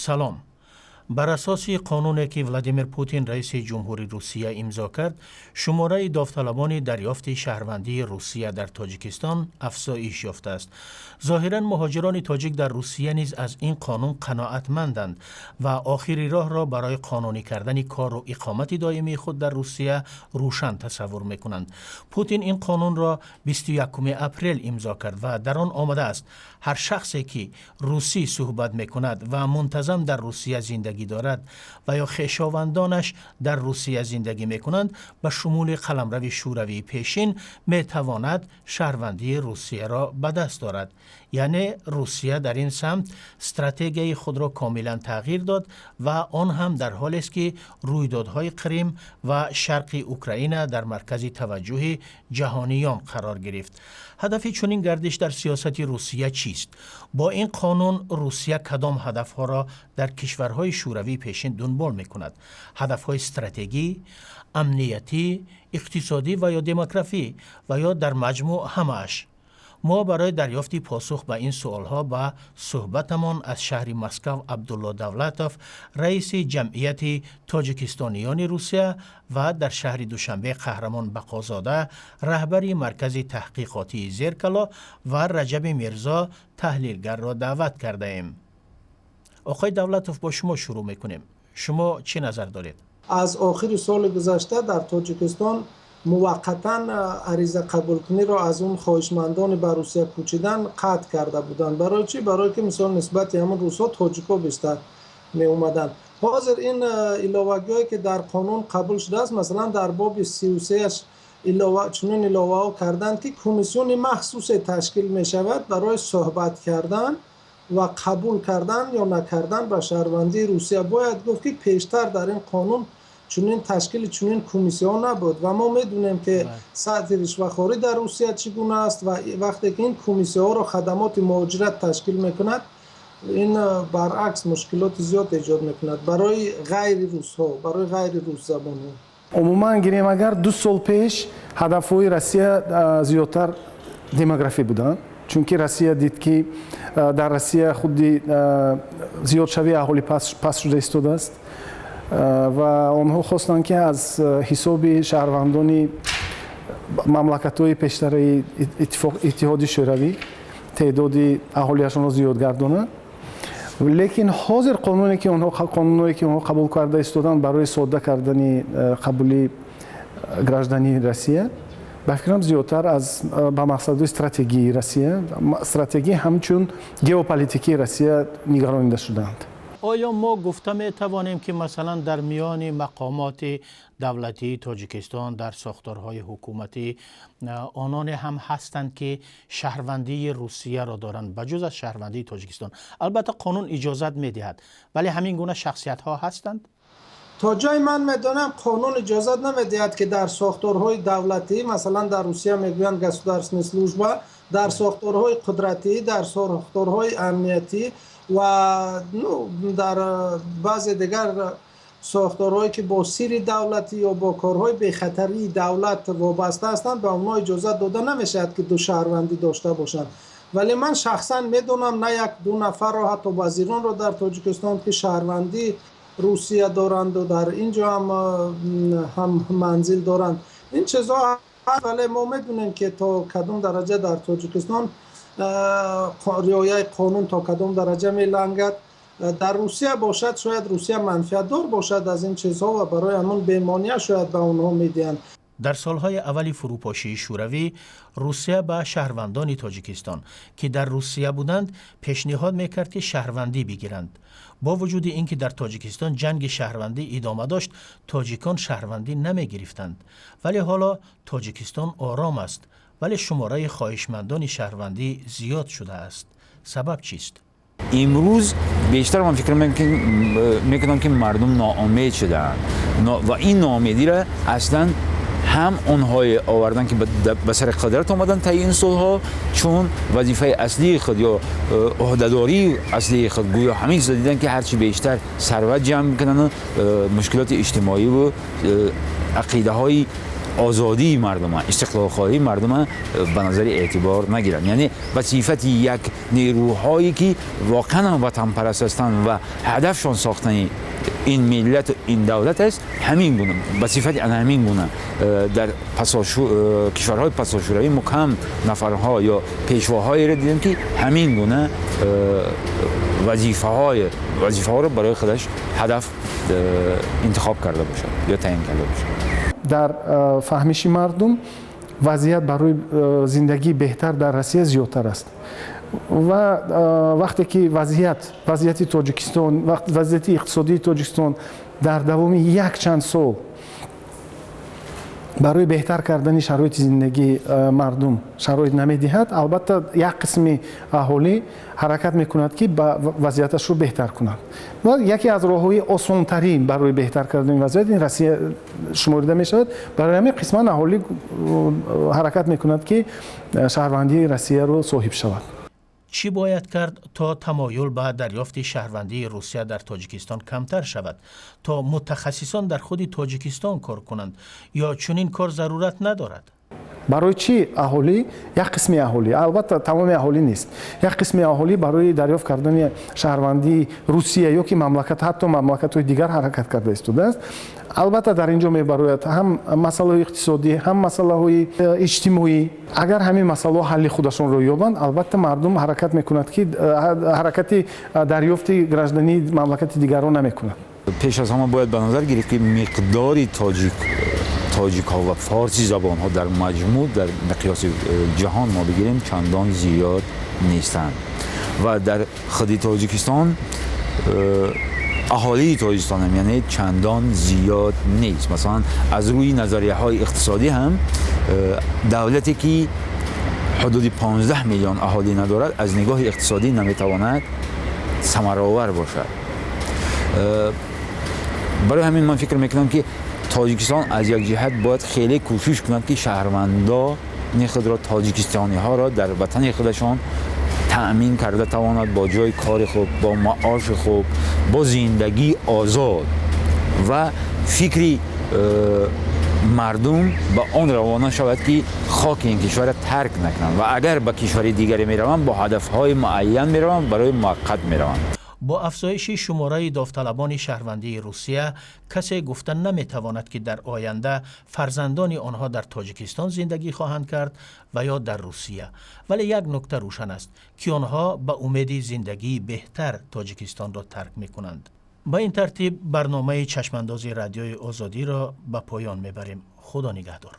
Салом. Бар асоси қонуне, ки Владимир Путин, раиси ҷумҳури Русия, имзо кард, шумораи довталабони дарёфти шаҳрвандии Русия дар Тоҷикистон афзоиш ёфтааст. Зоҳиран, муҳоҷирони тоҷик дар Русия низ аз ин қонун қаноатманданд ва охири роҳро барои қонунӣ кардани кору иқомати доимии худ дар Русия рӯшан тасаввур мекунанд. Путин ин қонунро 21 апрел имзо кард ва дар он омадааст: ҳар шахсе, ки русӣ суҳбат мекунад ва мунтазам дар Русия зиндагӣ дорад ва ё хешовандонаш дар Русия зиндагӣ мекунанд, ба шумули қаламрави Шӯравии пешин, метавонад шаҳрвандии Русияро ба даст дорад. Яъне Русия дар ин самт стратегияи худро комилан тағйир дод ва он ҳам дар ҳолест, ки рӯйдодҳои Қрим ва шарқи Украина дар маркази таваҷҷӯҳи ҷаҳониён қарор гирифт. Ҳадафи чунин гардиш дар сиёсати Русия чист? Бо ин қонун Русия кадом ҳадафҳоро дар кишварҳои Шӯравии пешин дунбол мекунад? Ҳадафҳои стратегӣ, амниятӣ, иқтисодӣ ва ё демографӣ ва ё дар маҷмӯъ ҳамааш? Мо барои дарёфти посух ба ин суолҳо ба суҳбатамон аз шаҳри Москав Абдулло Давлатов, раиси Ҷамъияти тоҷикистониёни Русия, ва дар шаҳри Душанбе Қаҳрамон Бақозода, раҳбари Маркази таҳқиқотии «Зеркало», ва Раҷаби Мирзо, таҳлилгарро даъват кардаем. Оқои Давлатов, бо шумо шурӯъ мекунем. Шумо чӣ назар доред? Аз охири соли гузашта дар Тоҷикистон муваққатан ариза қабулкуниро аз он хоҳишмандони ба Русия кӯчидан қатъ карда буданд. Барои чӣ? Барое ки, мисол, нисбати ҳамон русҳо тоҷикҳо бештар меомаданд. Ҳозир ин иловагиҳое, ки дар қонун қабул шудааст, масалан, дар боби 33-аш чунин иловаҳо карданд, ки комиссиони махсусе ташкил мешавад барои суҳбат кардан ва қабул кардан ё накардан ба шаҳрвандии Русия. Бояд гуфт, ки пештар дар ин қонун чунин ташкили чунин комиссияҳо набуд ва мо медонем, ки сатҳи ришвахорӣ дар Русия чӣ гуна аст. Ва вақте ки ин комиссияҳоро хадамоти муҳоҷират ташкил мекунад, ин баръакс мушкилоти зиёд эҷод мекунад барои ғайри русҳо, барои ғайри русзабонҳо. Умуман гирем агар, 2 сол пеш ҳадафҳои Россия зиёдтар демографӣ буданд, чунки Россия дид, ки дар Россия худи зиёдшавии аҳолӣ паст шуда истодааст ва онҳо хостанд, ки аз ҳисоби шаҳрвандони мамлакатҳои пештараи Иттиҳоди Шӯравӣ теъдоди аҳолиашонро зиёд гардонанд. Лекин ҳозир қонуне ки онҳо, қонунҳое ки онҳо қабул карда истоданд барои содда кардани қабули граждании Россия, ба фикрам, зиёдтар аз ба мақсадҳои стратегии Россия, стратегӣ ҳамчун геополитикии Россия нигаронида шудаанд. Оё мо гуфта метавонем, ки, масалан, дар миёни мақомоти давлатии Тоҷикистон, дар сохторҳои ҳукуматӣ ононе ҳам ҳастанд, ки шаҳрвандии Русияро доранд, ба ҷуз аз шаҳрвандии Тоҷикистон? Албатта, қонун иҷозат медиҳад, вале ҳамин гуна шахсиятҳо ҳастанд? То ҷои ман медонам, қонун иҷозат намедиҳад, ки дар сохторҳои давлатӣ, масалан, дар Русия мегӯянд государственная служба, дар сохторҳои қудратӣ, дар сохторҳои амниятӣ ва, ну, дар баъзе дигар сохторҳое, ки бо сири давлатӣ ё бо корҳои бехатарии давлат вобаста ҳастанд, ба онҳо иҷозат дода намешавад, ки ду шаҳрвандӣ дошта бошанд. Вале ман шахсан медонам на як ду нафарро, ҳатто вазиронро дар Тоҷикистон, ки шаҳрвандии Русия доранду дар ин ҷо ҳам манзил доранд. Ин чизҳо, вале мо медонем, ки то кадом дараҷа дар Тоҷикистон риояи қонун то кадом дараҷа мелангад. Дар Русия бошад, шояд Русия манфиатдор бошад аз ин чизҳо ва барои ҳамон бемонеа шояд ба онҳо медиҳанд. Дар солҳои аввали фурӯпошии Шӯравӣ Русия ба шаҳрвандони Тоҷикистон, ки дар Русия буданд, пешниҳод мекард, ки шаҳрвандӣ бигиранд. Бо вуҷуди ин ки дар Тоҷикистон ҷанги шаҳрвандӣ идома дошт, тоҷикон шаҳрвандӣ намегирифтанд. Вале ҳоло Тоҷикистон ором аст, вале шумораи хоҳишмандони шаҳрвандӣ зиёд шудааст. Сабаб чист? Имрӯз бештар ман фикр мекунам, ки мардум ноумед шудаанд ва ин ноумедиро аслан ҳам онҳое овардан, ки ба сари қудрат омадан таи ин солҳо, чун вазифаи аслии худ ё ӯҳдадории аслии худ гӯё ҳамин чизо дидан, ки ҳарчи бештар сарват ҷамъ мекунанд, мушкилоти иҷтимоиву ақидаҳои Озодии мардума, истиқлолхоҳии мардума ба назари эътибор нагиранд, яъне ба сифати як нерӯҳое ки воқеан ватанпараст ҳастанд ва ҳадафшон сохтани ин миллату ин давлат аст, ҳамин гуна ба сифати ана ҳамин гуна дар кишварҳои пасошӯравӣ мо кам нафарҳо ё пешвоҳоеро дидем, ки ҳамин гуна вазифаҳоро барои худаш ҳадаф интихоб карда бошад ё таъин карда бошад. Дар фаҳмиши мардум вазъият барои зиндагии беҳтар дар Россия зиёдтар аст ва вақте ки вазъияти Тоҷикистон, вазъияти иқтисодии Тоҷикистон дар давоми якчанд сол барои беҳтар кардани шароити зиндагии мардум шароит намедиҳад, албатта, як қисми аҳолӣ ҳаракат мекунад, ки ба вазъияташро беҳтар кунад, ва яке аз роҳҳои осонтарин барои беҳтар кардани вазъият ин Россия шуморида мешавад. Барои ҳамин қисман аҳолӣ ҳаракат мекунад, ки шаҳрвандии Россияро соҳиб шавад. Чӣ бояд кард, то тамоюл ба дарёфти шаҳрвандии Русия дар Тоҷикистон камтар шавад, то мутахассисон дар худи Тоҷикистон кор кунанд, ё чунин кор зарурат надорад? Барои чӣ аҳолӣ, як қисми аҳолӣ, албатта, тамоми аҳолӣ нест, як қисми аҳолӣ барои дарёфт кардани шаҳрвандии Русия ё ки мамлакат, ҳатто мамлакатҳои дигар ҳаракат карда истодааст? Албатта, дар ин ҷо мебарояд ҳам масъалаҳои иқтисодӣ, ҳам масъалаҳои иҷтимоӣ. Агар ҳамин масъалаҳо ҳалли худашонро ёбанд, албатта, мардум ҳаракат мекунад, ки ҳаракати дарёфти граждании мамлакати дигарро намекунад. Пеш аз ҳама бояд ба назар гирифт, ки миқдори тоҷикҳо ва форсӣ забонҳо дар маҷмӯъ, дар миқёси ҷаҳон мо бигирем, чандон зиёд нестанд ва дар худи Тоҷикистон аҳолии Тоҷикистон ҳам, яъне, чандон зиёд нест. Масалан, аз рӯи назарияҳои иқтисодӣ ҳам давлате ки ҳудуди 15 миллион аҳолӣ надорад, аз нигоҳи иқтисодӣ наметавонад самараовар бошад. Барои ҳамин ман фикр мекунам, ки Тоҷикистон аз як ҷиҳат бояд хеле кӯшиш кунад, ки шаҳрвандони худро, тоҷикистониҳоро дар ватани худашон таъмин карда тавонад бо ҷои кори хуб, бо маоши хуб, бо зиндагии озод ва фикри мардум ба он равона шавад, ки хоки ин кишварро тарк накунанд ва агар ба кишвари дигаре мераванд, бо ҳадафҳои муайян мераванд, барои муваққат мераванд. Бо афзоиши шумораи довталабони шаҳрвандии Русия касе гуфта наметавонад, ки дар оянда фарзандони онҳо дар Тоҷикистон зиндагӣ хоҳанд кард ва ё дар Русия. Вале як нукта рӯшан аст, ки онҳо ба умеди зиндагии беҳтар Тоҷикистонро тарк мекунанд. Ба ин тартиб барномаи Чашмандози Радиои Озодиро ба поён мебарем. Худо нигаҳдор.